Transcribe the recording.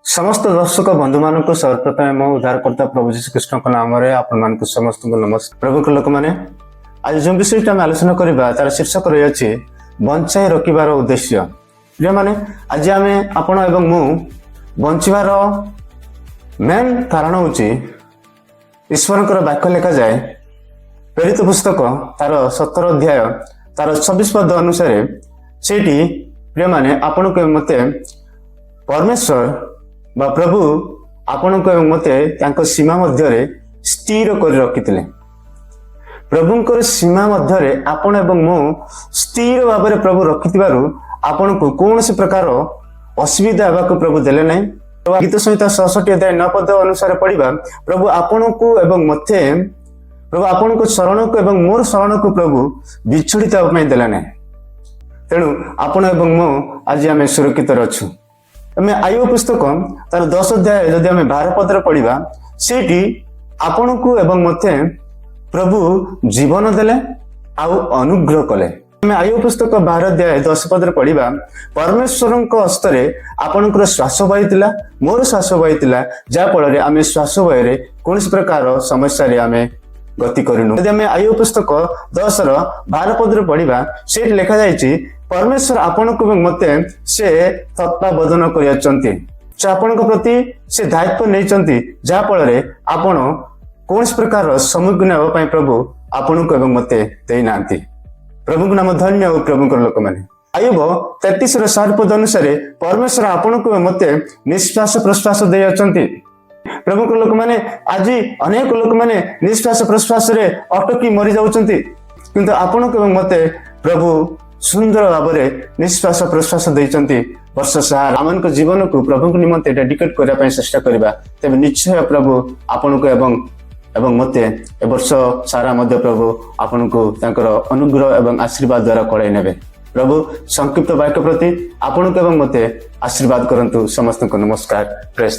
ସମସ୍ତ ଦର୍ଶକ ବନ୍ଧୁମାନଙ୍କୁ ସର୍ବପ୍ରଥମେ ମୋ ଉଦ୍ଧାରକର୍ତ୍ତା ପ୍ରଭୁ ଯୀଶୁ ଖ୍ରୀଷ୍ଟଙ୍କ ନାମରେ ଆପଣମାନଙ୍କୁ ସମସ୍ତଙ୍କୁ ନମସ୍କାର। ପ୍ରଭୁଙ୍କ ଲୋକମାନେ, ଆଜି ଯେଉଁ ବିଷୟଟି ଆମେ ଆଲୋଚନା କରିବା, ତାର ଶୀର୍ଷକ ରହିଅଛି ବଞ୍ଚାଇ ରଖିବାର ଉଦ୍ଦେଶ୍ୟ। ପ୍ରିୟମାନେ, ଆଜି ଆମେ ଆପଣ ଏବଂ ମୁଁ ବଞ୍ଚିବାର ମେନ୍ କାରଣ ହେଉଛି, ଈଶ୍ୱରଙ୍କର ବାକ୍ୟ ଲେଖାଯାଏ ପ୍ରେରିତ ପୁସ୍ତକ ତାର 17 ଅଧ୍ୟାୟ ତାର 26 ପଦ ଅନୁସାରେ। ସେଇଠି ପ୍ରିୟମାନେ, ଆପଣଙ୍କୁ ଏବଂ ମୋତେ ପରମେଶ୍ୱର ବା ପ୍ରଭୁ ଆପଣଙ୍କୁ ଏବଂ ମୋତେ ତାଙ୍କ ସୀମା ମଧ୍ୟରେ ସ୍ଥିର କରି ରଖିଥିଲେ। ପ୍ରଭୁଙ୍କର ସୀମା ମଧ୍ୟରେ ଆପଣ ଏବଂ ମୁଁ ସ୍ଥିର ଭାବରେ ପ୍ରଭୁ ରଖିଥିବାରୁ ଆପଣଙ୍କୁ କୌଣସି ପ୍ରକାର ଅସୁବିଧା ହେବାକୁ ପ୍ରଭୁ ଦେଲେ ନାହିଁ। ଗୀତ ସଂହିତା 66 ଅଧ୍ୟାୟ 9 ପଦ ଅନୁସାରେ ପଢିବା, ପ୍ରଭୁ ଆପଣଙ୍କୁ ଏବଂ ମୋତେ, ପ୍ରଭୁ ଆପଣଙ୍କ ଶରଣକୁ ଏବଂ ମୋର ଶରଣକୁ ପ୍ରଭୁ ବିଛୁଡ଼ିତ ହେବା ପାଇଁ ଦେଲେ ନାହିଁ। ତେଣୁ ଆପଣ ଏବଂ ମୁଁ ଆଜି ଆମେ ସୁରକ୍ଷିତରେ ଅଛୁ। ଆମେ ଆୟୁବ ପୁସ୍ତକ ତାର 10 ଅଧ୍ୟାୟ ଯଦି ଆମେ 12 ପଦରେ ପଢିବା, ସେଇଠି ଆପଣଙ୍କୁ ଏବଂ ମୋତେ ପ୍ରଭୁ ଜୀବନ ଦେଲେ ଆଉ ଅନୁଗ୍ରହ କଲେ। ଆମେ ଆୟୁବ ପୁସ୍ତକ 12 ଅଧ୍ୟାୟ 10 ପଦରେ ପଢିବା, ପରମେଶ୍ୱରଙ୍କ ହସ୍ତରେ ଆପଣଙ୍କର ଶ୍ୱାସ ବାୟୁ ଥିଲା, ମୋର ଶ୍ୱାସ ବାୟୁ ଥିଲା, ଯାହା ଫଳରେ ଆମେ ଶ୍ୱାସ ବାୟୁରେ କୌଣସି ପ୍ରକାର ସମସ୍ୟାରେ ଆମେ ଗତି କରିନୁ। ଯଦି ଆମେ ଆୟୁବ ପୁସ୍ତକ 10ର 12 ପଦରେ ପଢିବା, ସେଇଠି ଲେଖାଯାଇଛି, ପରମେଶ୍ୱର ଆପଣଙ୍କୁ ଏବଂ ମୋତେ ସେ ତତ୍ତ୍ୱାବଧାନ କରିଅଛନ୍ତି। ସେ ଆପଣଙ୍କ ପ୍ରତି ସେ ଦାୟିତ୍ୱ ନେଇଛନ୍ତି, ଯାହା ଫଳରେ ଆପଣ କୌଣସି ପ୍ରକାର ସମ୍ମୁଖୀନ ହେବା ପାଇଁ ପ୍ରଭୁ ଆପଣଙ୍କୁ ଏବଂ ମୋତେ ଦେଇନାହାନ୍ତି। ପ୍ରଭୁଙ୍କ ନାମ ଧନ୍ୟ। ଆଉ ପ୍ରଭୁଙ୍କର ଲୋକମାନେ, ଆୟୁବ 33ର 4 ପଦ ଅନୁସାରେ ପରମେଶ୍ୱର ଆପଣଙ୍କୁ ଏବଂ ମୋତେ ନିଶ୍ୱାସ ପ୍ରଶ୍ୱାସ ଦେଇଅଛନ୍ତି। ପ୍ରଭୁଙ୍କ ଲୋକମାନେ, ଆଜି ଅନେକ ଲୋକମାନେ ନିଶ୍ୱାସ ପ୍ରଶ୍ୱାସରେ ଅଟକି ମରିଯାଉଛନ୍ତି, କିନ୍ତୁ ଆପଣଙ୍କୁ ଏବଂ ମୋତେ ପ୍ରଭୁ ସୁନ୍ଦର ଭାବରେ ନିଶ୍ୱାସ ପ୍ରଶ୍ୱାସ ଦେଇଛନ୍ତି। ବର୍ଷ ସାରା ଆମମାନଙ୍କ ଜୀବନକୁ ପ୍ରଭୁଙ୍କ ନିମନ୍ତେ ଡେଡିକେଟ କରିବା ପାଇଁ ଚେଷ୍ଟା କରିବା, ତେବେ ନିଶ୍ଚୟ ପ୍ରଭୁ ଆପଣଙ୍କୁ ଏବଂ ମୋତେ ଏ ବର୍ଷ ସାରା ମଧ୍ୟ ପ୍ରଭୁ ଆପଣଙ୍କୁ ତାଙ୍କର ଅନୁଗ୍ରହ ଏବଂ ଆଶୀର୍ବାଦ ଦ୍ୱାରା କଳେଇ ନେବେ। ପ୍ରଭୁ ସଂକ୍ଷିପ୍ତ ବାକ୍ୟ ପ୍ରତି ଆପଣଙ୍କୁ ଏବଂ ମୋତେ ଆଶୀର୍ବାଦ କରନ୍ତୁ। ସମସ୍ତଙ୍କୁ ନମସ୍କାର। ପ୍ରେସ୍।